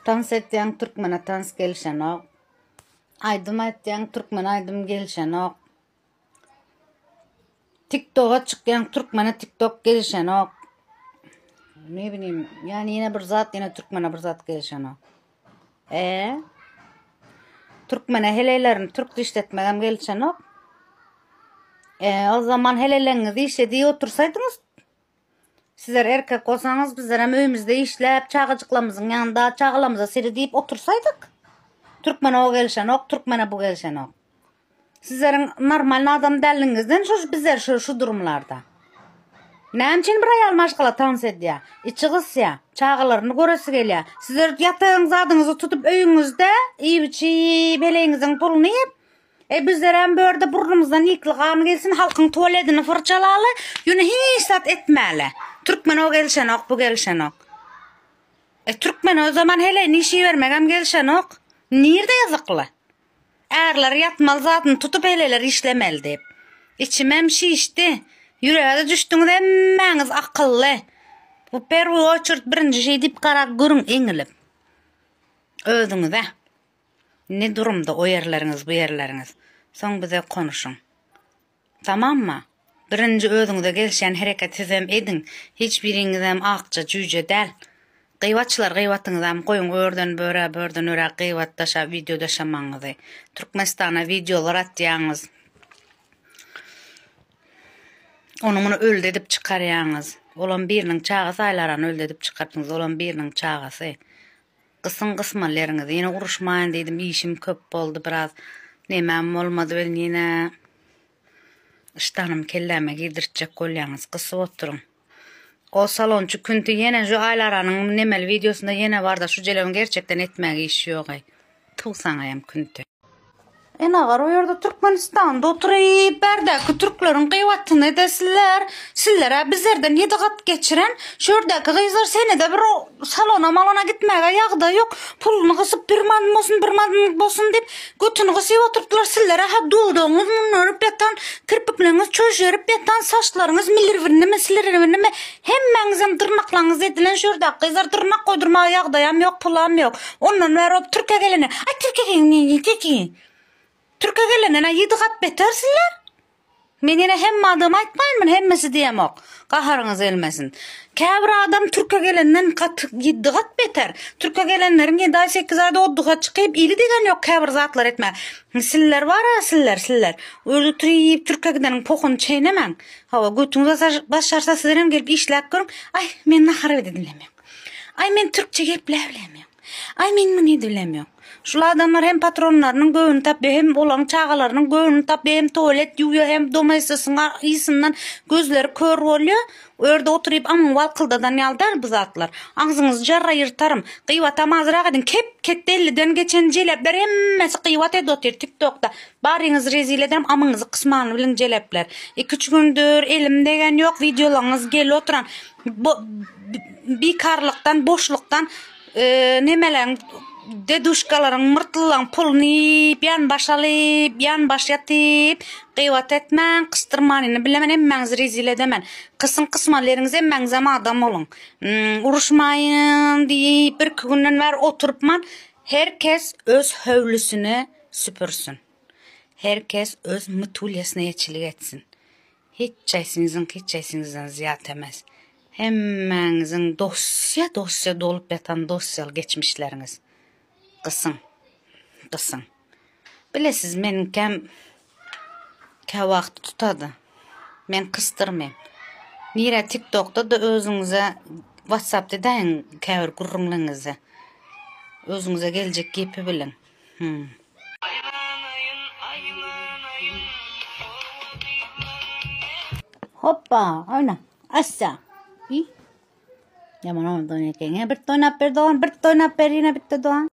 Tans etýäň türkmene tans gelişenok. Aýdym aýtýaň türkmene aýdym gelişenok. Tiktoga çykýaň türkmene tiktok gelişenok. Ne bileyim yani yine bir zat yine türkmene bir zat gelişenok. E Türkmene heleýlerini türk dişletmegem gelişenok. E o zaman heleýleriňizi işe diýip otursaýdyňyz Sizler erkek bolsaňyz bizlerem öýümizde işläp çagajyklarymyzyň ýanynda çagalarymyza seredip otursaýdyk. Türkmene o gelişenok, türkmene bu gelişenok. Sizleriň normalny adam dälligiňizden şu bizler şu şu durumlarda. Näme üçin bir aýal maşgala tans edýär? Içi gysýar, çagalaryny göresi gelýär. Sizler ýatagyň zadyňyzy tutup öýüňizde iýip içip heleýiňiziň puluny iýip, E bizlerem bu ýerde burnumyzdan ýykly gan gelsin, halkyň tualedini fyrçalaly, ýöne hiç zat etmäli. Türkmene o gelişenok, bu gelişenok. E türkmene o zaman heleýini işi bermegem gelişenok. Nirde ýazykly? Ärler ýatmaly zadyny tutup heleýler işlemeli diýip. Içimem şişdi. Ýürege-de düşdüňiz hemmäňiz akylly. Bu perwy oçurt birinji şeý diýip garap görüň eňilip. Özüňize. Ne durumda o ýerleriňiz bu ýerleriňiz. Soň bize konuşyň. Tamamma? Birinji özüňize gelişýän hereket sizem ediň. Hiç biriňizem akja jüýje däl. Gybatçylar gybatyňyzam goýuň örden börä börden örä gybat daşa wideo daşamagyňyzy. Türkmenistana wideolar atýaňyz. Ony muny öldi edip çykarýaňyz. Olam biriniň çagasy Aýlarany öldi edip çykarypsyňyz olam biriniň çagasy. Gysyň gysmaly ýeriňizi. Ýene uruşmaýyn diýdim, işim köp boldy biraz. Nemem bolmady welin ýene yşdanymy kelläme girdirtjek bolýaňyz. Gysyp oturyň. O salonçy künti ýene şu Aýlaranyň nemeli wideosynda ýene barda şu jelebiň gerçekden etmäge işi ýogaý. Tug saňaýam künti. Enagar o ýerde Türkmenistanda oturyp bärdäki türkleriň gyýbatyny edesizler. Sizler-ä bizlerden ýedi gat geçiren şu ýerdäki gyzlar senede bir salona malona gitmäge ýagdaý ýok. Puluny gysyp bir manat bolsun bir manat bolsun diýip götüni gysyp oturypdylar. Sizler-ä ha dodagyňyz münderip ýatan, kirpikleriňiz çöşerip ýatan, saçlaryňyz milirwirnimi silirwirnimi Hemmäňizem dyrnaklaňyz edilen şu ýerdäki gyzlar dyrnak goýdurmaga ýagdaýam ýok pulam ýok. Ondan bäri ol türke gelene aý türke gelene türke gelenden ýedi gat beter sizler. Men ýene hemme adamy aýtmaýyn men hemmesi diýemok. Gaharyňyz gelmesin. Käbir adam türke gelenden gat ýedi gat beter. Türke gelenleriň ýedi aý sekiz aýda odduha çykyp ili degen ýok käbir zatlar etmä. Siller bar-a siller siller. Özi oturyp türke gideniň pohuny çeýnemäň. Hawa, götüňiz başarsa sizlerem gelip işläp görüň. Aý, men nahar edip bilemok. Aý, men türkçe gepläp bilemok. Aý, men muny edip bilemok. Şul adamlar hem patronlarynyň göwnüni tapýar, hem olaryň çagalarynyň göwnüni tapýar, hem tualet ýuwýar, hem domestosyň ysyndan gözleri kör bolýar. O ýerde oturyp amyň walkyldadan ýaly däl bu zatlar. Agzyňyzy jarra ýyrtarym. Gybatam azrak ediň. Kep ketde elliden geçen jelepler hemmesi gybat edip otyr tiktokda. Baryňyzy rezil ederim amyňyzy kysmany biliň jelepler. Iki üç gündür elim degen ýok wideolaryňyz gelip oturan. Bikarlykdan boşlukdan nemeleň deduşkalaryň myrtlylaryň puluny iýip ýanbaş alyp ýanbaş ýatyp gybat etmäň kysdyrmanyny bilemen hemmäňizi rezil edemen kysyň kysmaly ýeriňiz hemmäňizem adam boluň uruşmaýyn diýip birki günden bäri oturypman her kes öz höwlüsini süpürsin her kes öz mutulýasyna eýeçilik etsin Hiç haýsyňyzyň hiç haýsyňyzdan zyýat emes. Hemmäňiziň dosýa dosýa dolup ýatan dosýaly geçmişleriňiz. Gysyň. Gysyň. Bilesiz meniňkem käwagt tutady. Men kysdyrmaýyn. Nirä TikTokda-da özüňize WhatsAppda edäýiň käbir gürrüňleriňizi. Özüňize geljek gepi biliň. Hmm. Hoppa, oýna. Assa. Ýaman oýnadan eken. Bir oýnap ber dogan, bir oýnap ber ýene bitti dogan.